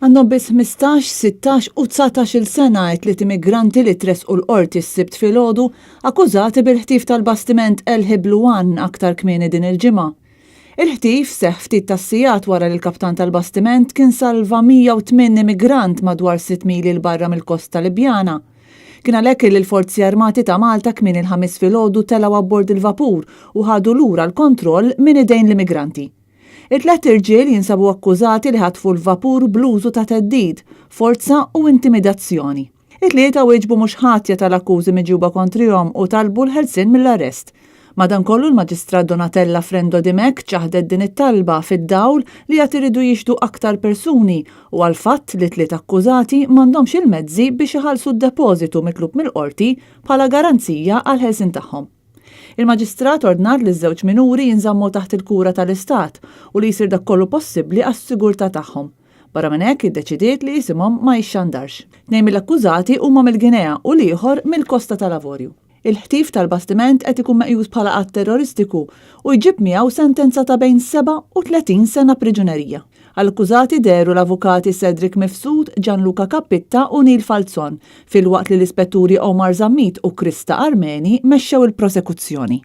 Għandhom biss 15, 16 u 19-il sena it-tliet immigranti li tressqu l-Qorti s-Sibt filgħodu akkużati bil-ħtif tal-bastiment El Hiblu One aktar kmieni din il-ġimgħa. Il-ħtif seħħ ftit tas-sigħat wara li l-kaptan tal-bastiment kien salva 108 immigrant madwar sitt mili 'l barra mill-kosta Libjana. Kien għalhekk li l-Forzi Armati ta' Malta kmieni l-Ħamis filgħodu telgħu abbord il-vapur u ħadu lura l-kontroll minn idejn l-immigranti. It-tlett irġiel jinsabu akkużati li ħatfu l-vapur bl-użu ta' theddid, forza u intimidazzjoni. It-tlieta wieġbu mhux ħatja tal-akkużi miġjuba kontrihom u talbu l-ħelsien mill-arrest. Madankollu l-Maġistrat Donatella Frendo Dimech ċaħdet din it-talba fid-dawl li għad iridu jixhdu aktar persuni u għall-fatt li t-tliet akkużati m'għandhomx il-mezzi biex iħallsu d-depożitu mitlub mill-Qorti bħala garanzija għall-ħelsien tagħhom. Il-Maġistrat ordnat li ż-żewġ minuri jinżammu taħt il-kura tal-Istat u li jsir dak kollu possibbli għas-sigurtà tagħhom. Barra minn hekk iddeċidiet li isimhom ma jixxandarx. Tnejn mill-akkużati huma mill-Guinea u l-ieħor mill-Kosta tal-Avorju. Il-ħtif tal-bastiment qed ikun meqjus bħala att terroristiku u jġib miegħu sentenza ta' bejn 37 sena priġunerija. Għall-akkużati dehru l-avukati Cedric Mifsud, Gianluca Cappitta u Neil Falzon, filwaqt li l-Ispetturi Omar Zammit u Christa Armeni mexxew il-prosekuzzjoni.